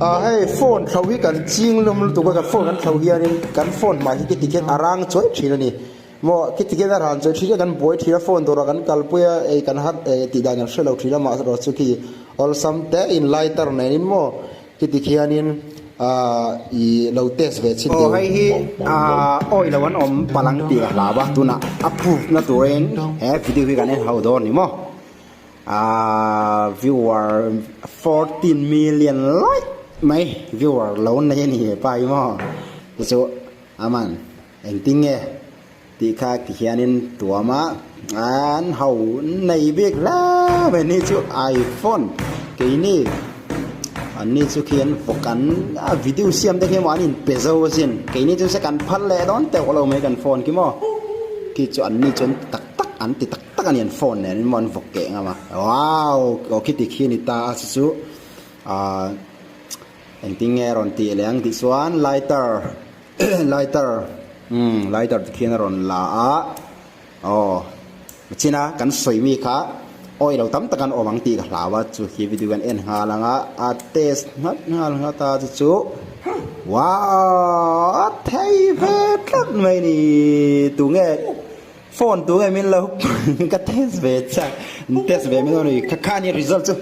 Ah hei phone thlo hi kan ching lawm lutuk a kan phone kan thlo hianin kan phone hmai hi khiti khian a rang chuai thin a ni maw khiti khian a ran chuai thin a kan buai thin a phone dawrah kan kalpui a ei kan hat eh tih dan kan hrelo thin a mahse chu khi awlsam te in lighter nen in maw khiti khianin ah ih lo test ve chhin Aw hei hi ah awi lo an awm palang tih ka hlau a tunah a proof na turin he video hi kan en ho dawn ni maw. Ahh viewer 14 million lai mai viewer lo nei a ni hepa hi maw chu chu aman engtin nge tih kha ti hianin tuam a an ho nei bik hle mai ni chu iphone keini an ni chu khi an vawk an a video siam te khi maw an in pe zo asin keini chu se kan phal leh dawn teuh lo mai kan phone khi maw khi chu an ni chu an ti tak tak an ti tak. Tak a ni an phone nen in maw an vawk keh ngam a wow aw khiti khi a ni ta a chu chu ahh engtin nge a rawn tih leh ang tih chuan lighter lighter umm lighter te khian a rawn la a aw china kan sawi mi kha awi lo tam tak an awm ang tih ka hlau a chu khi video kan en nghal ang a a test nghat nghal nghat a chu chu wow a thei ve tlat mai ni tunge. Phone tu nge min lo ka test ve chak test ve min lo ni kha kha ni result chu.